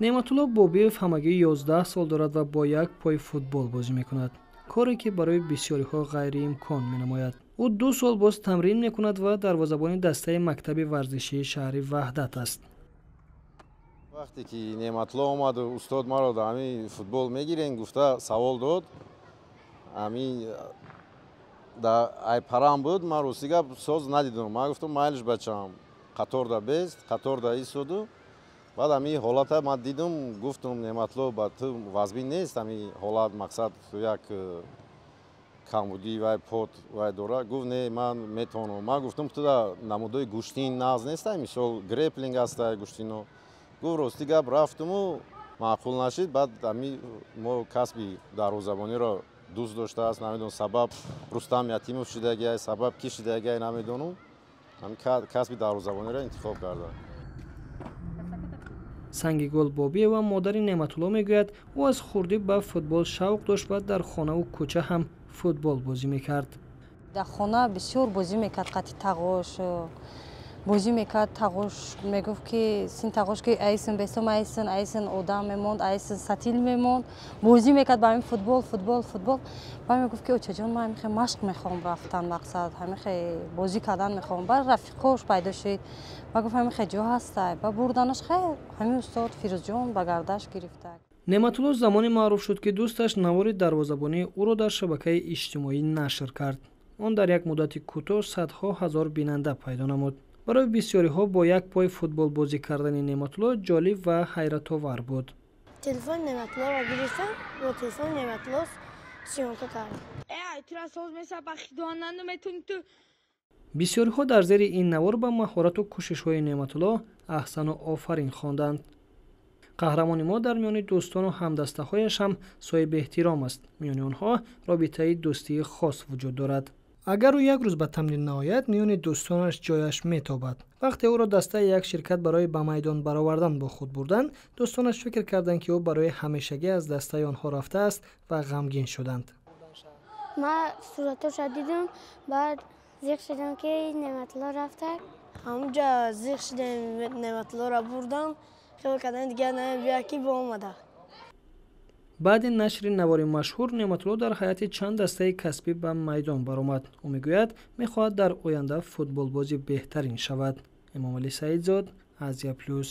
Неъматулло Бобиев ҳамагӣ 11 сол дорад ва бо як пой футбол бозӣ мекунад, коре ки барои бисёриҳо ғайриимкон менамояд. Ӯ 2 сол боз тамрин мекунад ва дарвозабони дастаи мактаби варзишии шаҳри Ваҳдат аст. Вақте ки Неъматулло омаду устод маро дар ҳамин футбол мегирен гуфта савол дод, ҳамин да айпарам буд, ман рости гап соз надидум. Ман гуфтам майлиш бачам, қаторда бест, қаторда истоду. Баъд ҳамин ҳолата ман дидум, гуфтум Неъматулло ба ту вазбин нест ҳамин ҳолат, мақсад як камбудӣ вай пот вай дора. Гуфт не, ман метавонам. Ман гуфтум ту да намудои гӯштин нағз нестай, мисол греплинг ҳастай гӯштино. Гуфт рости гап рафтуму маъқул нашид. Баъд ҳамин мо касби дарвозабониро дӯст доштааст, намедонам сабаб Рустам Ятимов шидагиай, сабаб ки шидагиай намедонам, ҳамин касби дарвозабониро интихоб карда. Сангигул Бобиева модари Неъматулло мегӯяд, ӯ аз хурдӣ ба футбол шавқ дошт ва дар хонаву кӯча ҳам футбол бозӣ мекард. Дар хона бисёр бозӣ мекард, қати тағош бозӣ мекард. Тағош мегуфт ки син тағош ки айсин бесом айсин айсин одам мемонд, айсин сатил мемонд, бозӣ мекард ба ҳамин футбол футбол футбол. Баъд мегуфт ки очаҷон, ман ҳамихе машқ мехоҳам рафтан, мақсад ҳамихе бозӣ кардан мехоҳам. Баъд рафиқош пайдо шуд ва гуфт ҳамихе ҷо ҳастай, ба бурданаш хайр ҳамин устод Фирӯзҷон ба гардаш гирифта. Неъматулло замоне маъруф шуд, ки дӯсташ навори дарвозабонии ӯро дар шабакаи иҷтимоӣ нашр кард. Он дар як муддати кӯтоҳ садҳо ҳазор бинанда пайдо намуд. Барои бисёриҳо бо як пой футбол бозӣ кардани Неъматулло ҷолиб ва ҳайратовар буд. Телефони Неъматуллоро гирифтам, бо телефони Неъматулло съёмка кардам. Бисёриҳо дар зери ин навор ба маҳорату кӯшишҳои Неъматулло аҳсану офарин хонданд. Қаҳрамони мо дар миёни дӯстону ҳамдастаҳояш ҳам соҳиби эҳтиром аст. Миёни онҳо робитаи дӯстии хос вуҷуд дорад. Агар ӯ як рӯз ба тамрин наояд, миёни дӯстонаш ҷояш метобад. Вақте ӯро дастаи як ширкат барои ба майдон баровардан бо худ бурданд, дӯстонаш фикр карданд, ки ӯ барои ҳамешагӣ аз дастаи онҳо рафтааст ва ғамгин шуданд. Ман суратоша дидам, баъд зиқ шудам, ки Неъматулло рафта. Ҳамунҷа зиқ шудем, Неъматуллоро бурдам, хел кардан дигар намебия ки боомада. Баъди нашри навори машҳур Неъматулло дар ҳайати чанд дастаи касбӣ ба майдон баромад. Ӯ мегӯяд, мехоҳад дар оянда футболбози беҳтарин шавад. Эмомалӣ Саидзод, Азия Плюс.